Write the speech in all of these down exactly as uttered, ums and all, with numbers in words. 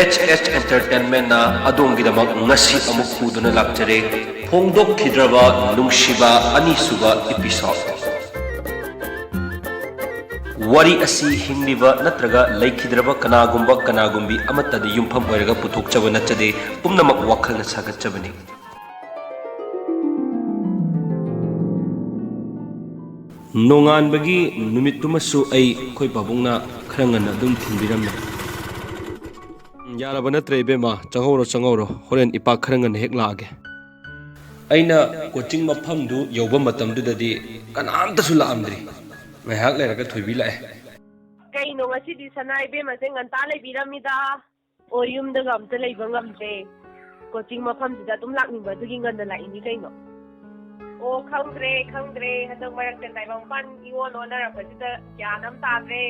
ꯑꯦꯁ ꯑꯦꯁ ꯑꯦꯟꯇꯔꯇꯦꯟꯃꯦꯟꯅ ꯑꯗꯣꯝꯒꯤꯗꯃꯛ ꯉꯁꯤ ꯑꯃꯨꯛ ꯄꯨꯗꯨꯅ ꯂꯥꯛꯆꯔꯦ, ꯐꯣꯡꯗꯣꯛꯈꯤꯗ꯭ꯔꯕ ꯅꯨꯡꯁꯤꯕ ꯑꯅꯤꯁꯨꯕ ꯏꯄꯤꯁꯣꯗ꯫ ꯋꯥꯔꯤ ꯑꯁꯤ ꯍꯤꯡꯂꯤꯕ ꯅꯠꯇ꯭ꯔꯒ ꯂꯩꯈꯤꯗ꯭ꯔꯕ ꯀꯅꯥꯒꯨꯝꯕ ꯀꯅꯥꯒꯨꯝꯕꯤ ꯑꯃꯠꯇꯗ ꯌꯨꯝꯐꯝ ꯑꯣꯏꯔꯒ ꯄꯨꯊꯣꯛꯆꯕ ꯅꯠꯆꯗꯦ, ꯄꯨꯝꯅꯃꯛ ꯋꯥꯈꯜꯅ ꯁꯥꯒꯠꯆꯕꯅꯤ꯫ ꯅꯣꯡꯉꯥꯟꯕꯒꯤ ꯅꯨꯃꯤꯠꯇꯨꯃꯁꯨ ꯑꯩ ꯑꯩꯈꯣꯏ ꯄꯥꯕꯨꯡꯅ ꯈꯔ ꯉꯟꯅ ꯑꯗꯨꯝ ꯊꯤꯟꯕꯤꯔꯝꯃꯦ꯫ "ꯎꯝ, ꯌꯥꯔꯕ ꯅꯠꯇ꯭ꯔꯦ ꯏꯕꯦꯝꯃ? ꯆꯪꯍꯧꯔꯣ, ꯆꯪꯍꯧꯔꯣ, ꯍꯣꯔꯦꯟ ꯏꯄꯥ ꯈꯔ ꯉꯟꯅ ꯍꯦꯛ ꯂꯥꯛꯑꯒꯦ꯫" ꯑꯩꯅ ꯀꯣꯆꯤꯡ ꯃꯐꯝꯗꯨ ꯌꯧꯕ ꯃꯇꯝꯗꯨꯗꯗꯤ ꯀꯅꯥꯝꯇꯁꯨ ꯂꯥꯛꯑꯝꯗ꯭ꯔꯤ꯫ ꯉꯥꯏꯍꯥꯛ ꯂꯩꯔꯒ ꯊꯣꯏꯕꯤ ꯂꯥꯛꯑꯦ꯫ ꯀꯩꯅꯣ ꯉꯁꯤꯗꯤ ꯁꯅꯥ ꯏꯕꯦꯝꯃꯁꯦ ꯉꯟꯇꯥ ꯂꯩꯕꯤꯔꯝꯃꯤꯗ? ꯑꯣ, ꯌꯨꯝꯗꯒ ꯑꯝꯇ ꯂꯩꯕ ꯉꯝꯗ꯭ꯔꯦ꯫ ꯀꯣꯆꯤꯡ ꯃꯐꯝꯁꯤꯗ ꯑꯗꯨꯝ ꯂꯥꯛꯅꯤꯡꯕ ꯑꯗꯨꯒꯤ ꯉꯟꯅ ꯂꯥꯛꯏꯅꯤ ꯀꯩꯅꯣ꯫ ꯑꯣ, ꯈꯪꯗ꯭ꯔꯦ, ꯈꯪꯗ꯭ꯔꯦ꯫ ꯍꯟꯗꯛ ꯃꯔꯛꯇ ꯇꯥꯏꯕꯪꯄꯥꯟ ꯏꯑꯣꯟ ꯑꯣꯟꯅꯔꯛꯄꯁꯤꯗ ꯒ꯭ꯌꯥꯟ ꯑꯃ ꯇꯥꯗ꯭ꯔꯦ꯫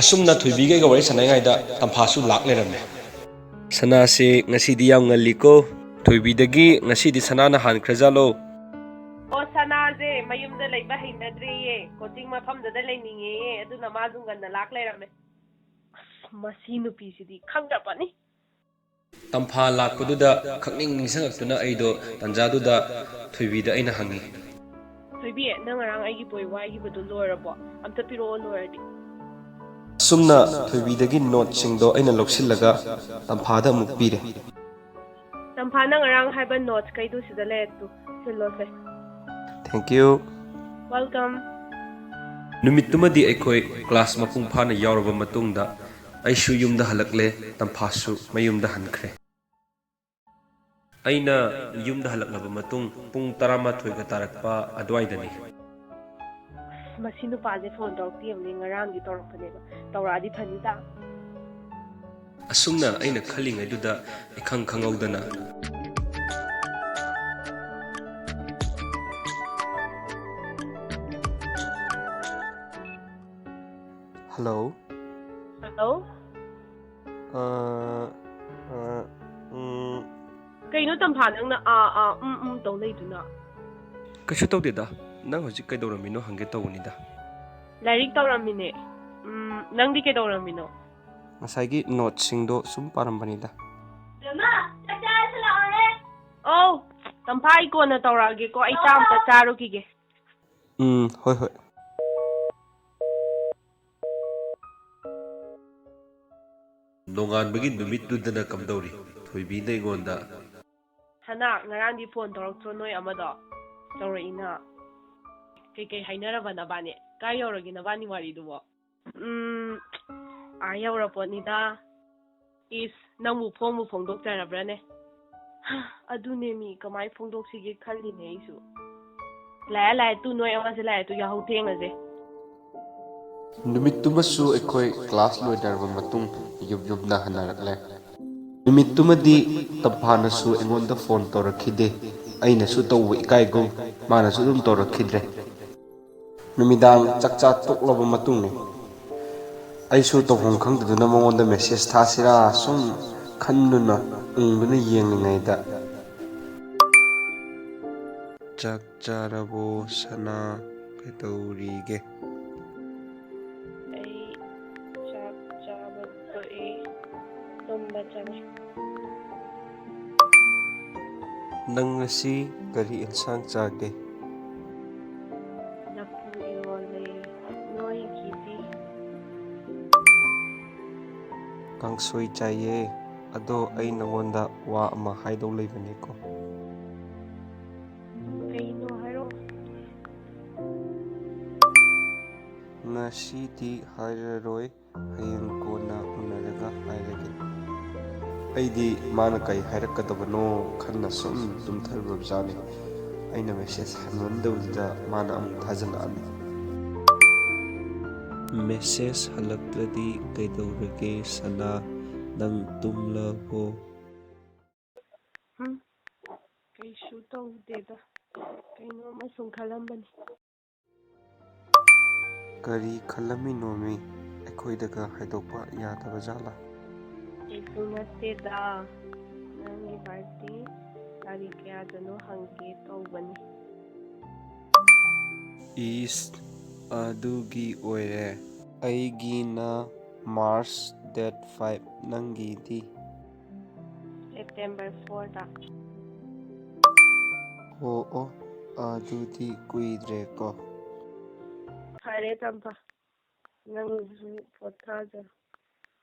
ꯑꯁꯨꯝꯅ ꯊꯣꯏꯕꯤꯒꯩꯒ ꯋꯥꯔꯤ ꯁꯥꯟꯅꯔꯤꯉꯩꯗ ꯇꯝꯐꯥꯁꯨ ꯂꯥꯛ ꯂꯩꯔꯝꯃꯦ꯫ "ꯁꯅꯥꯁꯦ ꯉꯁꯤꯗꯤ ꯌꯥꯝ ꯉꯜꯂꯤꯀꯣ꯫ ꯊꯣꯏꯕꯤꯗꯒꯤ ꯉꯁꯤꯗꯤ ꯁꯅꯥꯅ ꯍꯥꯟꯈ꯭ꯔꯖꯥꯠꯂꯣ?" ꯑꯣ, ꯁꯅꯥꯁꯦ ꯃꯌꯨꯝꯗ ꯂꯩꯕ ꯍꯩꯅꯗ꯭ꯔꯦꯌꯦ꯫ ꯀꯣꯆꯤꯡ ꯃꯐꯝꯗꯨꯗ ꯂꯩꯅꯤꯡꯉꯦꯌꯦ꯫ ꯑꯗꯨꯅ ꯃꯥꯁꯨ ꯉꯟꯅ ꯂꯥꯛ ꯂꯩꯔꯝꯃꯦ꯫ ꯑꯁ, ꯃꯁꯤ ꯅꯨꯄꯤꯁꯤꯗꯤ ꯈꯪꯗ꯭ꯔꯕꯅꯤ꯫ ꯇꯝꯐꯥ ꯂꯥꯛꯄꯗꯨꯗ ꯈꯪꯅꯤꯡ ꯅꯤꯡꯁꯤꯡꯉꯛꯇꯨꯅ ꯑꯩꯗꯣ ꯇꯟꯖꯥꯗꯨꯗ ꯊꯣꯏꯕꯤꯗ ꯑꯩꯅ ꯍꯪꯉꯤ꯫ "ꯊꯣꯏꯕꯤ, ꯅꯪ ꯉꯔꯥꯡ ꯑꯩꯒꯤ ꯕꯣꯏ ꯋꯥꯏꯈꯤꯕꯗꯣ ꯂꯣꯏꯔꯕꯣ? ꯑꯝꯇ ꯄꯤꯔꯛꯑꯣ ꯂꯣꯏꯔꯗꯤ꯫" ꯑꯁꯨꯝꯅ ꯊꯣꯏꯕꯤꯗꯒꯤ ꯅꯣꯠꯁꯤꯡꯗꯣ ꯑꯩꯅ ꯂꯧꯁꯤꯜꯂꯒ ꯇꯝꯐꯥꯗ ꯑꯃꯨꯛ ꯄꯤꯔꯦ꯫ "ꯇꯝꯐꯥ, ꯅꯪ ꯉꯔꯥꯡ ꯍꯥꯏꯕ ꯅꯣꯠꯁ ꯀꯩꯗꯨ ꯁꯤꯗ ꯂꯩꯔꯦ ꯇꯨ, ꯁꯤꯜꯂꯣꯁꯦ꯫" "Thank you." "Welcome." ꯅꯨꯃꯤꯠꯇꯨꯃꯗꯤ ꯑꯩꯈꯣꯏ ꯀ꯭ꯂꯥꯁ ꯃꯄꯨꯡ ꯐꯥꯅ ꯌꯥꯎꯔꯕ ꯃꯇꯨꯡꯗ ꯑꯩꯁꯨ ꯌꯨꯝꯗ ꯍꯜꯂꯛꯂꯦ, ꯇꯝꯐꯥꯁꯨ ꯃꯌꯨꯝꯗ ꯍꯟꯈ꯭ꯔꯦ꯫ ꯑꯩꯅ ꯌꯨꯝꯗ ꯍꯜꯂꯛꯂꯕ ꯃꯇꯨꯡ ꯄꯨꯡ ꯇꯔꯥꯃꯥꯊꯣꯏꯒ ꯇꯥꯔꯛꯄ ꯑꯗꯨꯋꯥꯏꯗꯅꯤ꯫ ꯑꯁ, ꯃꯁꯤ ꯅꯨꯄꯥꯁꯦ ꯐꯣꯟ ꯇꯧꯔꯛꯇꯦ ꯌꯦꯡꯉꯨꯅꯦ, ꯉꯔꯥꯡꯗꯤ ꯇꯧꯔꯛꯄꯅꯦꯕ, ꯇꯧꯔꯛꯑꯗꯤ ꯐꯅꯤꯗ꯫ ꯑꯁꯨꯝꯅ ꯑꯩꯅ ꯈꯜꯂꯤꯉꯩꯗꯨꯗ ꯏꯈꯪ ꯈꯪꯍꯧꯗꯅ꯫ Hello꯫ Hello꯫ ꯑ, ꯑ, ꯎꯝ꯫ ꯀꯩꯅꯣ ꯇꯝꯐꯥ, ꯅꯪꯅ ꯑꯥ, ꯑꯥ, ꯎꯝ, ꯎꯝ ꯇꯧ ꯂꯩꯗꯨꯅ? ꯀꯩꯁꯨ ꯇꯧꯗꯦꯗ꯫ ꯅꯪ ꯍꯧꯖꯤꯛ ꯀꯩꯗꯧꯔꯝꯃꯤꯅꯣ ꯍꯪꯒꯦ ꯇꯧꯕꯅꯤꯗ꯫ ꯂꯥꯏꯔꯤꯛ ꯇꯧꯔꯝꯃꯤꯅꯦ꯫ ꯎꯝ, ꯅꯪꯗꯤ ꯀꯩꯗꯧꯔꯝꯃꯤꯅꯣ? ꯉꯁꯥꯏꯒꯤ ꯅꯣꯠꯁꯤꯡꯗꯣ ꯁꯨꯝ ꯄꯥꯔꯝꯕꯅꯤꯗ꯫ ꯑꯧ, ꯇꯝꯐꯥ, ꯑꯩ ꯀꯣꯟꯅ ꯇꯧꯔꯛꯑꯒꯦꯀꯣ, ꯑꯩ ꯆꯥꯛ ꯑꯝꯇ ꯆꯥꯔꯨꯈꯤꯒꯦ꯫ ꯎꯝ, ꯍꯣꯏ ꯍꯣꯏ꯫ ꯅꯣꯡꯉꯥꯟꯕꯒꯤ ꯅꯨꯃꯤꯠꯇꯨꯗꯅ ꯀꯝꯗꯧꯔꯤ? ꯊꯣꯏꯕꯤꯅ ꯑꯩꯉꯣꯟꯗ ꯍꯅꯥ, ꯉꯔꯥꯡꯗꯤ ꯐꯣꯟ ꯇꯧꯔꯛꯇ꯭ꯔꯣ ꯅꯣꯏ ꯑꯃꯗꯣ? ꯇꯧꯔꯛꯏꯅ꯫ ꯀꯩꯀꯩ ꯍꯥꯏꯅꯔꯕ ꯅꯕꯥꯅꯤ? ꯀꯥꯏ ꯌꯧꯔꯒꯦ ꯅꯕꯥꯅꯤ ꯋꯥꯔꯤꯗꯨꯕꯣ? ꯎꯝ, ꯑꯥ ꯌꯧꯔꯄꯣꯠꯅꯤꯗ꯫ ꯏꯁ, ꯅꯪꯕꯨ ꯐꯣꯡꯕꯨ ꯐꯣꯡꯗꯣꯛꯆꯔꯕ꯭ꯔꯅꯦ? ꯑꯗꯨꯅꯦ ꯃꯤ, ꯀꯃꯥꯏ ꯐꯣꯡꯗꯣꯛꯁꯤꯒꯦ ꯈꯜꯂꯤꯅꯦ ꯑꯩꯁꯨ꯫ ꯂꯥꯛꯑꯦ ꯂꯥꯛꯑꯦ ꯇꯨ, ꯅꯣꯏ ꯑꯃꯁꯦ ꯂꯥꯛꯑꯦ ꯇꯨ, ꯌꯥꯍꯧ ꯊꯦꯡꯉꯁꯦ꯫ ꯅꯨꯃꯤꯠꯇꯨꯃꯁꯨ ꯑꯩꯈꯣꯏ ꯀ꯭ꯂꯥꯁ ꯂꯣꯏꯅꯔꯕ ꯃꯇꯨꯡ ꯌꯨꯝ ꯌꯨꯝꯗ ꯍꯟꯅꯔꯛꯂꯦ꯫ ꯅꯨꯃꯤꯠꯇꯨꯃꯗꯤ ꯇꯝꯐꯥꯅꯁꯨ ꯑꯩꯉꯣꯟꯗ ꯐꯣꯟ ꯇꯧꯔꯛꯈꯤꯗꯦ꯫ ꯑꯩꯅꯁꯨ ꯇꯧꯕ ꯏꯀꯥꯏꯒꯨꯝ ꯃꯥꯅꯁꯨ ꯑꯗꯨꯝ ꯇꯧꯔꯛꯈꯤꯗ꯭ꯔꯦ꯫ ꯅꯨꯃꯤꯗꯥꯡ ꯆꯥꯛꯆꯥ ꯇꯣꯛꯂꯕ ꯃꯇꯨꯡꯅꯤ꯫ ꯑꯩꯁꯨ ꯇꯧꯐꯝ ꯈꯪꯗꯗꯨꯅ ꯃꯉꯣꯟꯗ ꯃꯦꯁꯦꯖ ꯊꯥꯁꯤꯔꯥ ꯁꯨꯝ ꯈꯟꯗꯨꯅ ꯎꯪꯗꯨꯅ ꯌꯦꯡꯂꯤꯉꯩꯗ, "ꯆꯥꯛ ꯆꯥꯔꯕꯣ ꯁꯅꯥ? ꯀꯩꯗꯧꯔꯤꯒꯦ?" ꯑꯩ ꯆꯥꯛ ꯆꯥꯕ ꯇꯣꯛꯑꯦ, ꯇꯨꯝꯕ ꯆꯪꯉꯦ꯫ "ꯅꯪ ꯉꯁꯤ ꯀꯔꯤ ꯏꯟꯁꯥꯡ ꯆꯥꯒꯦ?" ꯂꯐꯨ ꯏꯔꯣꯜꯂꯦ꯫ ꯅꯣꯏꯒꯤꯗꯤ? "ꯀꯥꯡꯁꯣꯏ ꯆꯥꯏꯌꯦ꯫ ꯑꯗꯣ ꯑꯩ ꯅꯉꯣꯟꯗ ꯋꯥ ꯑꯃ ꯍꯥꯏꯗꯧ ꯂꯩꯕꯅꯦꯀꯣ?" ꯀꯩꯅꯣ ꯍꯥꯏꯔꯣ? "ꯉꯁꯤꯗꯤ ꯍꯥꯏꯔꯔꯣꯏ, ꯍꯌꯦꯡ ꯀꯣꯟꯅ ꯎꯅꯔꯒ ꯍꯥꯏꯔꯒꯦ꯫" ꯑꯩꯗꯤ ꯃꯥꯅ ꯀꯩ ꯍꯥꯏꯔꯛꯀꯗꯕꯅꯣ ꯈꯟꯅ ꯁꯨꯝ ꯇꯨꯝꯊꯔꯨꯔꯕꯖꯥꯠꯅꯤ꯫ ꯑꯩꯅ ꯃꯦꯁꯦꯖ ꯍꯟꯃꯟꯗꯕꯗꯨꯗ ꯃꯥꯅ ꯑꯃꯨꯛ ꯊꯥꯖꯤꯜꯂꯛꯑꯝꯃꯤ꯫ "ꯃꯦꯁꯦꯖ ꯍꯜꯂꯛꯇ꯭ꯔꯗꯤ ꯀꯩꯗꯧꯔꯒꯦ ꯁꯅꯥ? ꯅꯪ ꯇꯨꯝꯂꯕꯣ?" ꯎꯝ, ꯀꯩꯁꯨ ꯇꯧꯗꯦꯗ, ꯀꯩꯅꯣꯝꯃ ꯁꯨꯝ ꯈꯜꯂꯝꯕꯅꯤ꯫ "ꯀꯔꯤ ꯈꯜꯂꯝꯃꯤꯅꯣꯃꯤ? ꯑꯩꯈꯣꯏꯗꯒ ꯍꯥꯏꯗꯣꯛꯄ ꯌꯥꯗꯕ ꯖꯥꯠꯂꯥ?" ꯀꯩꯁꯨ ꯅꯠꯇꯦꯗ, ꯅꯪꯒꯤ ꯕꯥꯔꯗꯦ ꯇꯥꯔꯤꯛ ꯀꯌꯥꯗꯅꯣ ꯍꯪꯒꯦ ꯇꯧꯕꯅꯤ꯫ "ꯏꯁ, ꯑꯗꯨꯒꯤ ꯑꯣꯏꯔꯦ꯫ ꯑꯩꯒꯤꯅ ꯃꯥꯔꯆ Date five, ꯅꯪꯒꯤꯗꯤ? September fourꯗ꯫ ꯑꯣ ꯑꯣ, ꯑꯗꯨꯗꯤ ꯀꯨꯏꯗ꯭ꯔꯦꯀꯣ꯫ ꯐꯔꯦ ꯇꯝꯐ, ꯅꯪꯁꯨ ꯄꯣꯊꯥꯖꯔꯣ,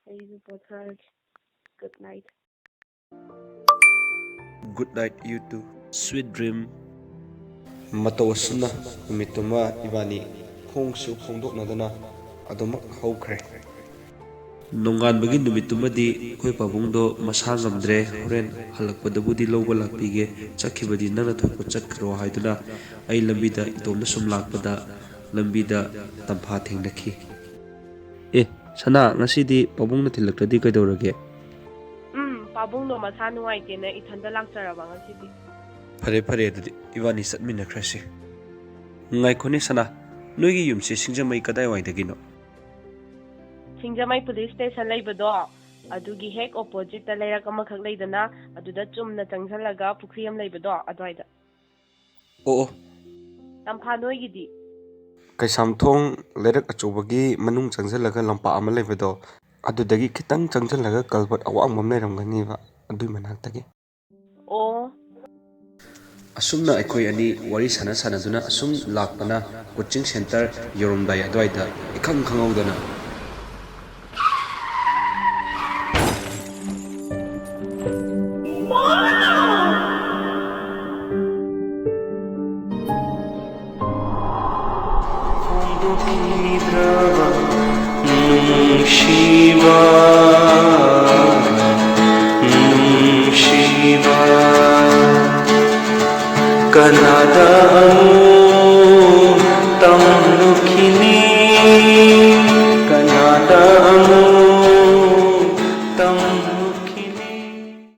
ꯑꯩꯁꯨ ꯄꯣꯊꯥꯔꯒꯦ꯫ Good night꯫ Good night, you too. Sweet dream. ꯃꯇꯧ ꯑꯁꯨꯝꯅ ꯅꯨꯃꯤꯠꯇꯨꯃ ꯏꯕꯥꯅꯤ ꯈꯣꯡꯁꯨ ꯈꯣꯡꯗꯣꯛꯅꯗꯅ ꯑꯗꯨꯃꯛ ꯍꯧꯈ꯭ꯔꯦ꯫ ꯅꯣꯡꯉꯥꯟꯕꯒꯤ ꯅꯨꯃꯤꯠꯇꯨꯃꯗꯤ ꯑꯩꯈꯣꯏ ꯄꯥꯕꯨꯡꯗꯣ ꯃꯁꯥ ꯉꯝꯗ꯭ꯔꯦ, ꯍꯣꯔꯦꯟ ꯍꯜꯂꯛꯄꯗꯕꯨꯗꯤ ꯂꯧꯕ ꯂꯥꯛꯄꯤꯒꯦ, ꯆꯠꯈꯤꯕꯗꯤ ꯅꯪꯅ ꯊꯣꯛꯄ ꯆꯠꯈ꯭ꯔꯣ ꯍꯥꯏꯗꯨꯅ ꯑꯩ ꯂꯝꯕꯤꯗ ꯏꯇꯣꯝꯇ ꯁꯨꯝ ꯂꯥꯛꯄꯗ ꯂꯝꯕꯤꯗ ꯇꯝꯐꯥ ꯊꯦꯡꯅꯈꯤ꯫ ꯑꯦ, ꯁꯅꯥ, ꯉꯁꯤꯗꯤ ꯄꯥꯕꯨꯡꯅ ꯊꯤꯜꯂꯛꯇ꯭ꯔꯗꯤ ꯀꯩꯗꯧꯔꯒꯦ? ꯎꯝ, ꯄꯥꯕꯨꯡꯗꯣ ꯃꯁꯥ ꯅꯨꯡꯉꯥꯏꯇꯦꯅ ꯏꯊꯟꯇ ꯂꯥꯛꯆꯔꯕ ꯉꯁꯤꯗꯤ꯫ ꯐꯔꯦ ꯐꯔꯦ, ꯑꯗꯨꯗꯤ ꯏꯕꯥꯅꯤ ꯆꯠꯃꯤꯟꯅꯈ꯭ꯔꯁꯤ꯫ ꯉꯥꯏꯈꯣꯅꯦ ꯁꯅꯥ, ꯅꯣꯏꯒꯤ ꯌꯨꯝꯁꯦ ꯁꯤꯡꯖꯃꯩ ꯀꯗꯥꯏꯋꯥꯏꯗꯒꯤꯅꯣ? ꯁꯤꯡꯖꯃꯩ police station ꯂꯩꯕꯗꯣ, ꯑꯗꯨꯒꯤ ꯍꯦꯛ oppositeꯇ ꯂꯩꯔꯛ ꯑꯃꯈꯛ ꯂꯩꯗꯅ, ꯑꯗꯨꯗ ꯆꯨꯝꯅ ꯆꯪꯁꯜꯂꯒ ꯄꯨꯈ꯭ꯔꯤ ꯑꯃ ꯂꯩꯕꯗꯣ, ꯑꯗꯨꯋꯥꯏꯗ꯫ ꯑꯣ ꯑꯣ꯫ ꯇꯝꯐꯥ, ꯅꯣꯏꯒꯤꯗꯤ? ꯀꯩꯁꯥꯝꯊꯣꯡ ꯂꯩꯔꯛ ꯑꯆꯧꯕꯒꯤ ꯃꯅꯨꯡ ꯆꯪꯁꯤꯜꯂꯒ ꯂꯝꯄꯥꯛ ꯑꯃ ꯂꯩꯕꯗꯣ, ꯑꯗꯨꯗꯒꯤ ꯈꯤꯇꯪ ꯆꯪꯁꯤꯜꯂꯒ culvert ꯑꯋꯥꯡꯕ ꯑꯃ ꯂꯩꯔꯝꯒꯅꯤꯕ, ꯑꯗꯨꯏ ꯃꯅꯥꯛꯇꯒꯤ꯫ ꯑꯣ꯫ ꯑꯁꯨꯝꯅ ꯑꯩꯈꯣꯏ ꯑꯅꯤ ꯋꯥꯔꯤ ꯁꯥꯟꯅ ꯁꯥꯟꯅꯗꯨꯅ ꯑꯁꯨꯝ ꯂꯥꯛꯄꯅ coaching centre ꯌꯧꯔꯝꯗꯥꯏ ꯑꯗꯨꯋꯥꯏꯗ ꯏꯈꯪ ꯈꯪꯍꯧꯗꯅ ꯐꯣꯡꯗꯣꯛꯈꯤꯗ꯭ꯔꯕ ꯅꯨꯡꯁꯤꯕ, ꯅꯨꯡꯁꯤꯕ, ꯀꯅꯥꯗ ꯑꯃꯨꯛ